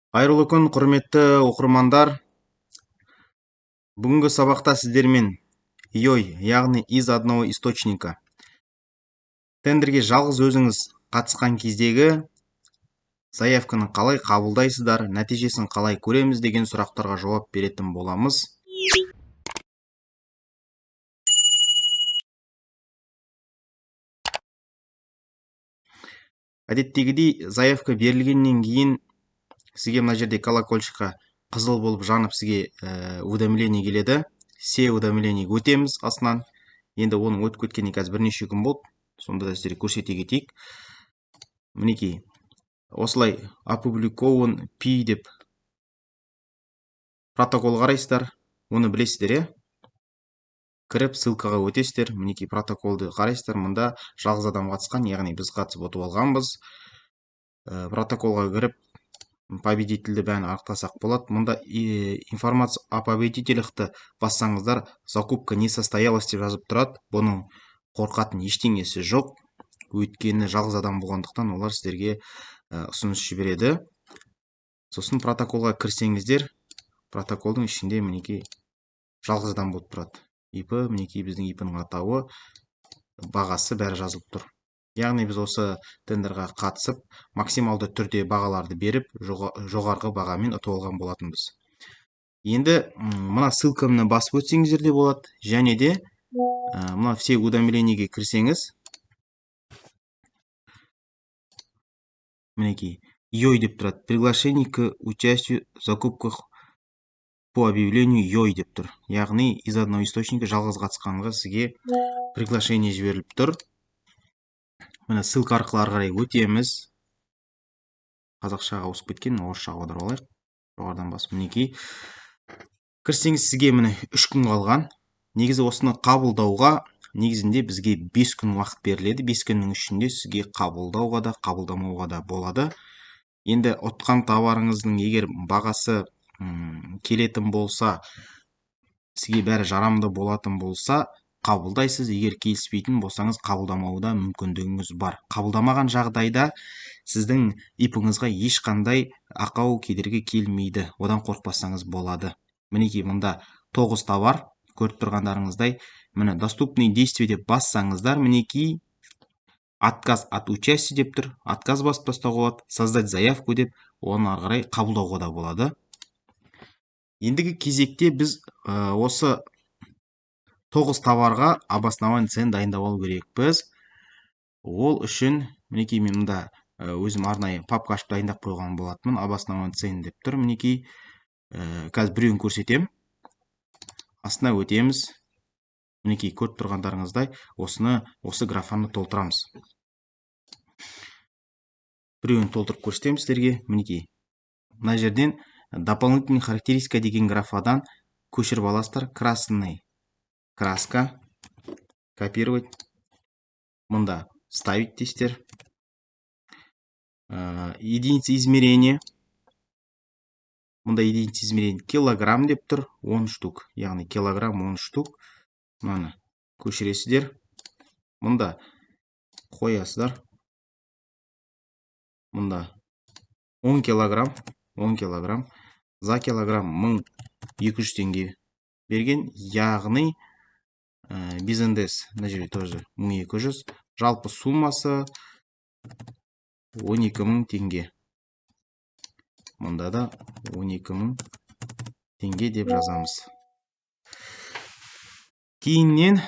Қайырлы күн, құрметті оқырмандар. Бүгінгі сабақта сіздермен ИОЙ, яғни из одного источника. Тендерге жалғыз өзіңіз қатысқан кездегі заявканы қалай қабылдайсыздар, нәтижесін қалай көреміз деген сұрақтарға жауап беретін боламыз. Әдеттегідей заявка берілгеннен кейін сізге мына жерде колокольчикқа қызыл болып жанып сізге уведомление келеді. Все уведомление өтеміз астынан. Енді оның өтіп кеткеніне қазір бірнеше күн болды. Сонда да сіздерге көрсете кетейік. Мінекей, осылай опубликован пи деп протокол қарайсыздар. Оны білесіздер, е? Кіріп ссылкаға өтесіздер. Мінекей протоколды қарайсыздар. Мында жалғыз адам қатысқан, яғни біз қатысып ұтып алғанбыз. Протоколға кіріп победительді бәрін анықтасақ болады. Мұнда информация о победителяхты бассаңыздар, закупка не состоялась деп жазып тұрады. Бұның қорқатын ештеңесі жоқ. Өйткені жалғыз адам болғандықтан олар сіздерге ұсыныс жібереді. Сосын протоколға кірсеңіздер, протоколдың ішінде мінекей жалғыз адам болып тұрады. ИП, мінекей біздің ИП-ның атауы, бағасы бәрі жазылып тұр. Яғни біз осы тендерға қатысып, максималды түрде бағаларды беріп, жоғарғы бағамен ұтып алған болатынбыз. Енді мына ссылканы басып өтсеңіздер де болады. Және де мына все уведомлениеге кірсеңіз, мінекей ИОЙ деп тұрады. Приглашение к участию в закупках по объявлению ИОЙ деп тұр. Яғни из одного источника жалғыз қатысқанға сізге приглашение жіберіліп тұр. Міне ссылка арқылы ары қарай өтеміз. Қазақшаға ауысып кеткен, орысшаға аударып алайық. Жоғарыдан басып мінекей. Кірсеңіз сізге міне 3 күн қалған. Негізі осыны қабылдауға негізінде бізге 5 күн уақыт беріледі. 5 күннің ішінде сізге қабылдауға да, қабылдамауға да болады. Енді ұтқан товарыңыздың егер бағасы келетін болса, сізге бәрі жарамды болатын болса, қабылдайсыз. Егер келіспейтін болсаңыз, қабылдамауда мүмкіндігіңіз бар. Қабылдамаған жағдайда сіздің ИП-іңізға ешқандай ақау кедергі келмейді. Одан қорықпасаңыз болады. Мінекей мұнда 9 товар, көріп тұрғандарыңыздай. Міне доступные действия деп бассаңыздар, мінекей отказ от участия деп тұр. Отказ басып тастауға болады. Создать заявку деп оны ары қарай қабылдауға да болады. Ендігі кезекте біз осы 9 товарға обоснование цен дайындап алу керекпіз. Ол үшін мінекей мен мында өзім арнайы папка ашып дайындап қойған болатынмын. Обоснование цен деп тұр. Мінекей, қазір біреуін көрсетемін. Астына өтеміз. Мінекей көріп тұрғандарыңыздай осы графаны толтырамыз. Біреуін толтырып көрсетемін сіздерге. Мінекей мына жерден дополнительный характеристика деген графадан көшіріп аласыздар. Красный краска, копировать, мында ставить дейсіздер. Единица измерения, мында единица измерения килограмм деп тұр, 10 штук, яғни килограмм 10 штук. Мынаны көшіресіздер, мында қоясыздар. Мында 10 килограмм, 10 килограмм, за килограмм 1200 теңге берген, яғни без НДС мына жерде тоже 1200, жалпы суммасы 12000 теңге. Мұнда да 12000 теңге деп жазамыз. Кейіннен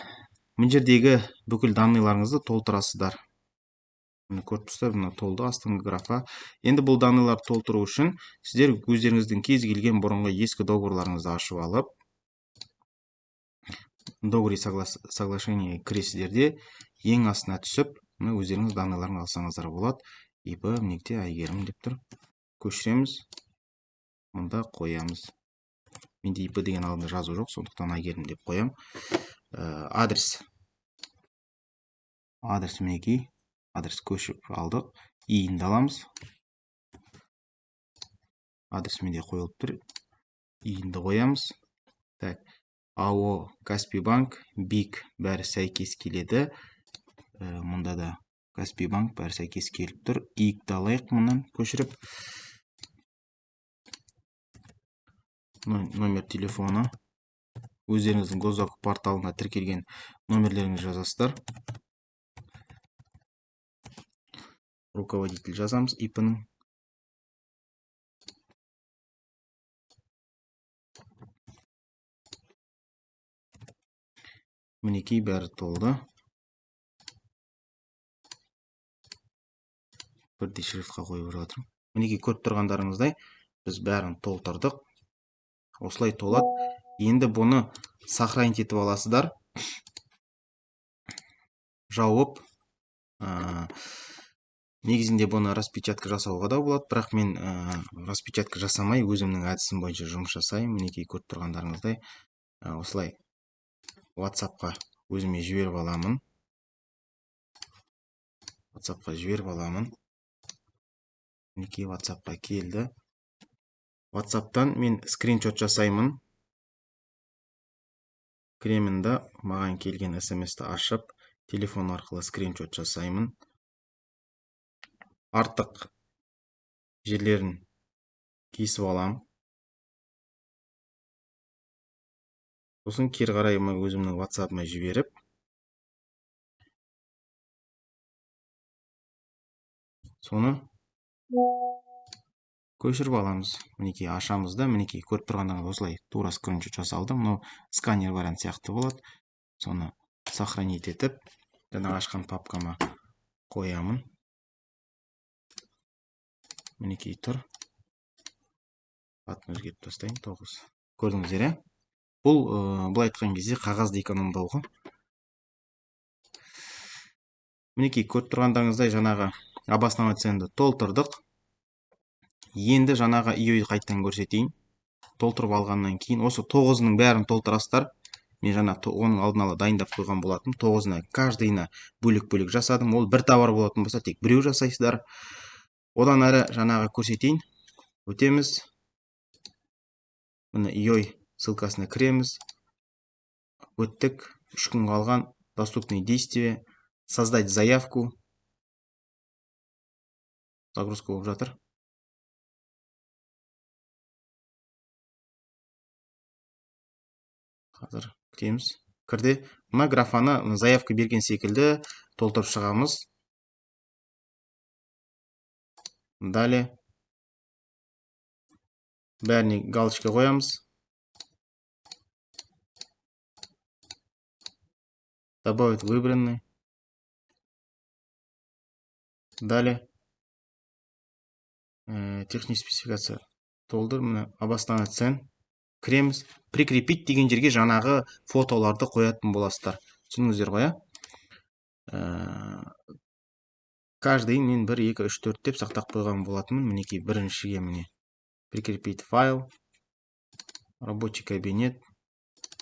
мына жердегі бүкіл данныйларыңызды толтырасыздар. Міне көріп тұрсыздар, мына толды астыңғы графа. Енді бұл данныйларды толтыру үшін сіздер өздеріңіздің кез келген бұрынғы ескі договорларыңызды ашып алып, договор соглашение кіресіздер де, ең астына түсіп, мына өздеріңіз данныйларын алсаңыздар болады. ИП мінекей Әйгерім деп тұр. Көшіреміз, мұнда қоямыз. Менде ИП деген алдында жазу жоқ, сондықтан Әйгерім деп қоям. Адрес. Адрес мінекей. Адрес көшіріп алдық. ИИН-ді аламыз. Адрес менде қойылып тұр. ИИН-ді қоямыз. Так. АО, Каспий банк, БИК бәрі сәйкес келеді. Мұнда да Каспий банк бәрі сәйкес келіп тұр. ИИК-ті алайық мұнан көшіріп. Номер телефона. Өздеріңіздің госзакуп порталына тіркелген номерлеріңізді жазасыздар. Руководитель жазамыз, ИП-ның. Мінекей бәрі толды. Бірдей шрифтқа қойып жатырмын. Мінекей көріп тұрғандарыңыздай біз бәрін толтырдық. Осылай толады. Енді бұны сохранить етіп аласыздар. Жауып, негізінде бұны распечатка жасауға да болады, бірақ мен распечатка жасамай өзімнің әдісім бойынша жұмыс жасаймын. Мінекей көріп тұрғандарыңыздай, осылай WhatsApp-қа өзіме жіберіп аламын. WhatsApp-қа жіберіп аламын. Мінекей WhatsApp-қа келді. WhatsApp-тан мен скриншот жасаймын. Кіремін да маған келген SMS-ті ашып, телефон арқылы скриншот жасаймын. Артық жерлерін кесіп алам. Сосын кері қарай өзімнің WhatsApp-ыма жіберіп, соны көшіріп аламыз. Мінекей ашамыз да, мінекей көріп тұрғандарыңыз осылай тура скриншот жасалды. Мынау сканер вариант сияқты болады. Соны сохранить етіп, жаңағы ашқан папкама қоямын. Мінекей тұр. Атын өзгертіп тастайын, 9. Көрдіңіздер, ә? Бұл, былай айтқан кезде қағазды экономдау ғой. Мінекей көріп тұрғандарыңыздай жаңағы обоснование ценді толтырдық. Енді жаңағы ИО-ді қайтадан көрсетейін. Толтырып алғаннан кейін осы 9-ның бәрін толтырасыздар. Мен жаңа оның алдын ала дайындап қойған болатын. 9-ына каждыйына бөлек-бөлек жасадым. Ол бір товар болатын болса, тек біреу жасайсыздар. Одан әрі жаңағы көрсетейін. Өтеміз. Міне ИО ссылкасына кіреміз. Өттік. 3 күн қалған. Доступные действия. Создать заявку. Загрузка болып жатыр. Қазір күтеміз. Кірді. Мына графаны заявка берген секілді толтырып шығамыз. Далее. Бәріне галочка қоямыз. Добавить выбранный. Далее. Техническая спецификация толдыр. Мына обоснование цен. Кіреміз. Прикрепить деген жерге жаңағы фотоларды қоятын боласыздар. Түсіндіңіздер ғой, ә? Каждый мен 1, 2, 3, 4 деп сақтап қойған болатынмын. Мінекей біріншіге міне. Прикрепить файл. Рабочий кабинет.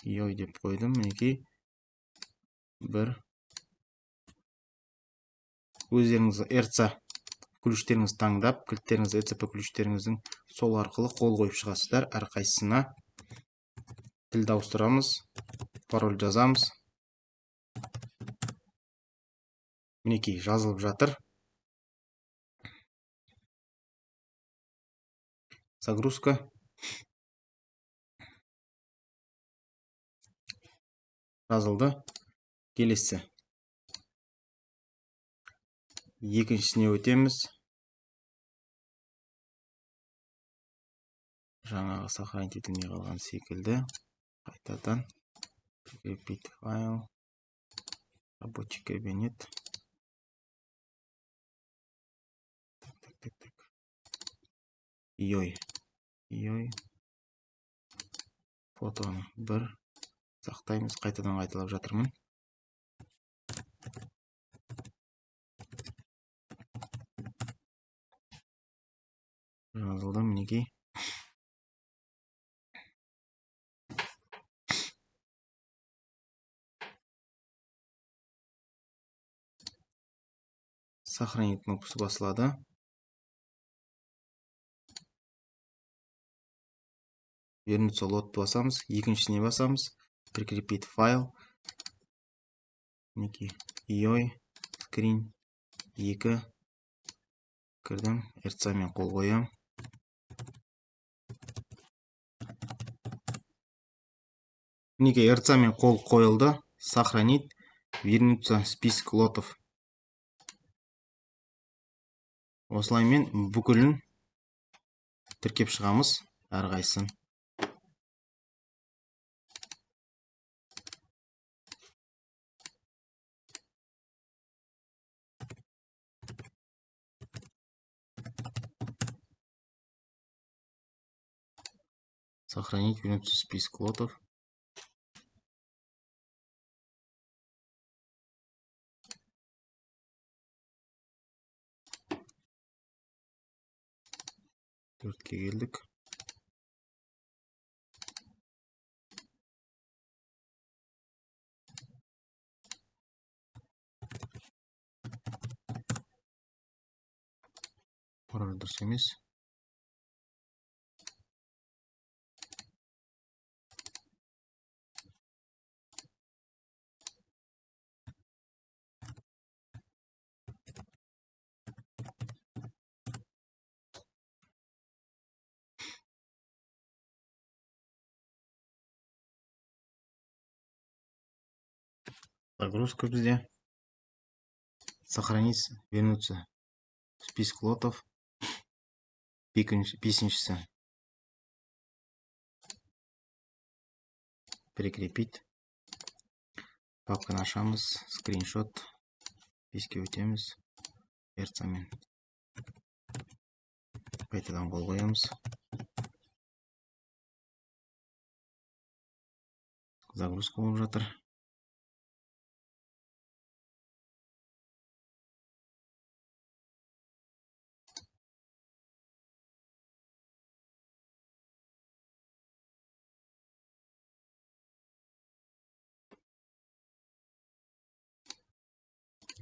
Ой деп қойдым. Мінекей. 1. Өздеріңіз РЦ ключтеріңізді таңдап, кілттеріңізді, ЭЦП ключтеріңіздің сол арқылы қол қойып шығасыздар. Әрқайсысына тілді ауыстырамыз, пароль жазамыз. Мінекей жазылып жатыр. Загрузка. Жазылды. Келесі. Екіншісіне өтеміз. Жаңағы сохранить етілмей қалған секілді. Қайтадан прикрепить файл, рабочий кабинет. Так, так, так, так. Йой, йой. Фотоны бір сақтаймыз. Қайтадан қайталап жатырмын. Жазылды, мінекей. Сохранить кнопкасы басылады. Вернуться лот басамыз, екіншісіне басамыз. Прикрепить файл. Мінекей, ой, скрин 2. Кірдім, РЦ-мен қол қоямын. Мінекей, РЦ-мен қол қойылды. Сохранить, вернуться список лотов. Осылаймен бүкілін тіркеп шығамыз әрқайсысын. Сохранить, вернуться список лотов. Төртке келдік. Пароль дұрыс емес. Загрузка бізде. Сохранить, вернуться в список лотов. Бесіншісі. Прикрепить. Папканы ашамыз. Скриншот. 5-ке өтеміз. РЦ-мен. Қайтадан қол қоямыз. Загрузка болып жатыр.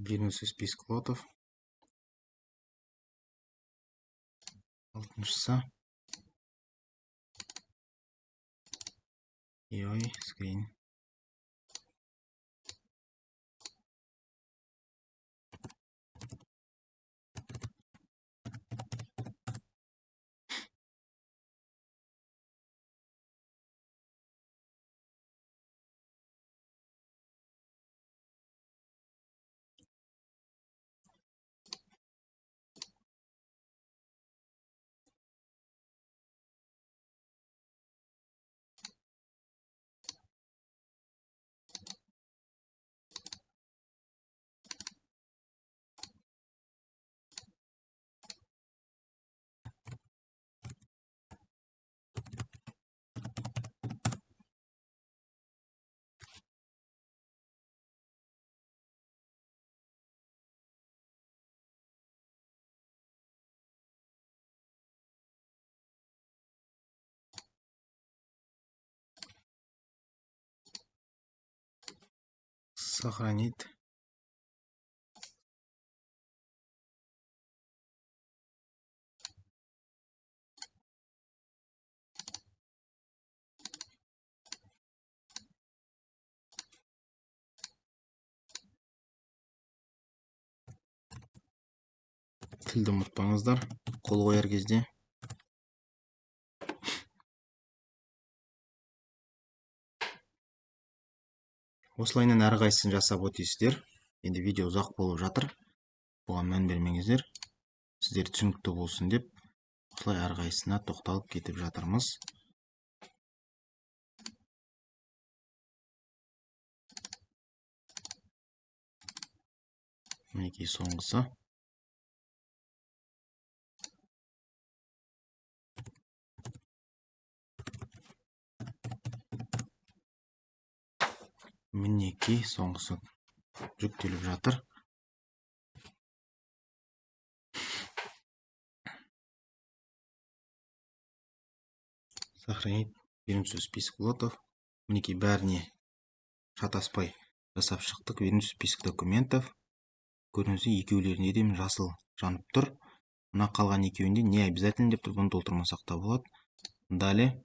Вернуться в список лотов. Алтыншысы. Ой, скрин. Сохранить. Тілді ұмытпаңыздар қол қояр кезде. Осылайынан әрқайсысын жасап өтесіздер. Енді видео ұзақ болып жатыр. Бұған мән бермеңіздер. Сіздер түсінікті болсын деп осылай әрқайсысына тоқталып кетіп жатырмыз. Мінекей соңғысы. Мінекей соңғысы жүктеліп жатыр. Сохранить, вернуться в список лотов. Мінекей бәріне шатаспай жасап шықтық. Вернуться в список документов. Көрдіңіздер, екеулерінде де жасыл жанып тұр. Мына қалған екеуінде не обязательно деп тұр, бұны толтырмасақ та болады. Далее.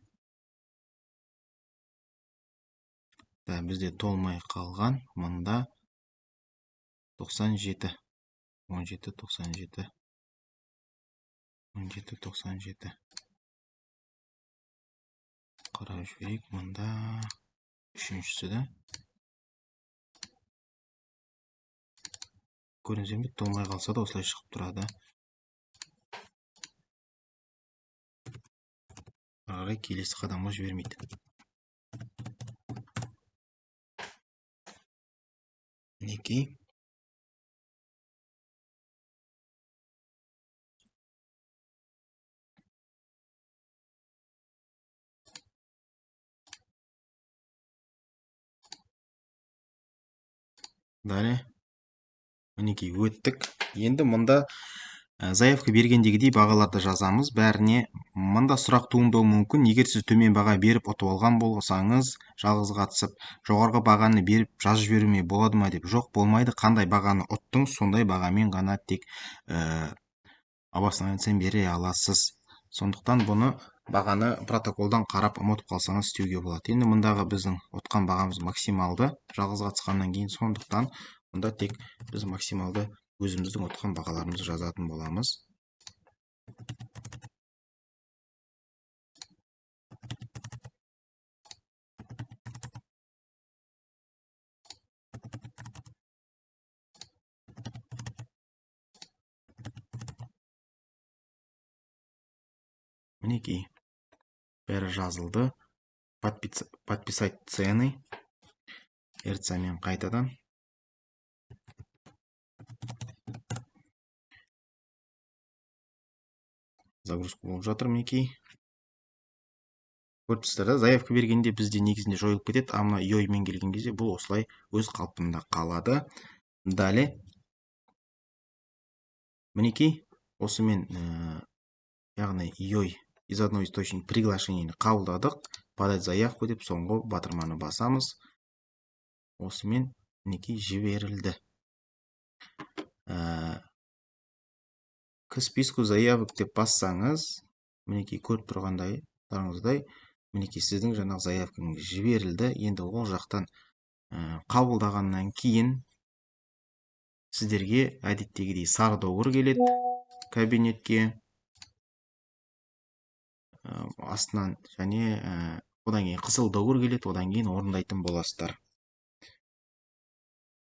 Да, бізде толмай қалған мында 97. 17 97. 17 97. Қарап жіберейік, мында Үшіншісі де. Көрдіңіздер ме, толмай қалса да осылай шығып тұрады. Ары қарай келесі қадамға жібермейді. Мінекей. Далее. Мінекей өттік. Енді мұнда заявка бергендегідей бағаларды жазамыз. Бәріне мында сұрақ туындауы мүмкін. Егер сіз төмен баға беріп ұтып алған болсаңыз, жалғыз қатысып, жоғарғы бағаны беріп жазып жіберуіме болады ма деп. Жоқ, болмайды. Қандай бағаны ұттыңыз, сондай бағамен ғана тек обоснованиесін бере аласыз. Сондықтан бұны бағаны протоколдан қарап ұмытып қалсаңыз істеуге болады. Енді мұндағы біздің ұтқан бағамыз максималды жалғыз қатысқаннан кейін, сондықтан мұнда тек біз максималды өзіміздің ұтқан бағаларымызды жазатын боламыз. Мінекей, бәрі жазылды. Подписать цены. РЦ-мен қайтадан. Загрузка болып жатыр, мінекей. Көріп тұрсыздар да, заявка бергенде бізде негізінде жойылып кетеді, а мына IOI-мен келген кезде бұл осылай өз қалпында қалады. Далее. Мінекей, осымен, яғни IOI из одного источника приглашение қабылдадық. Подать заявку деп соңғы батырманы басамыз. Осымен мінекей жіберілді. К списку заявок деп бассаңыз, мінекей көріп тұрғандарыңыздай, мінекей сіздің жаңағы заявкаңыз жіберілді. Енді ол жақтан қабылдағаннан кейін сіздерге әдеттегідей сары доғыр келеді кабинетке. Астынан және одан кейін қызыл доғыр келеді, одан кейін орындайтын боласыздар.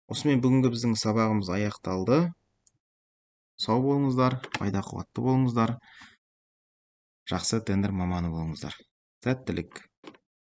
Осымен бүгінгі біздің сабағымыз аяқталды. Сау болыңыздар, пайда қуатты болыңыздар, жақсы тендер маманы болыңыздар. Сәттілік!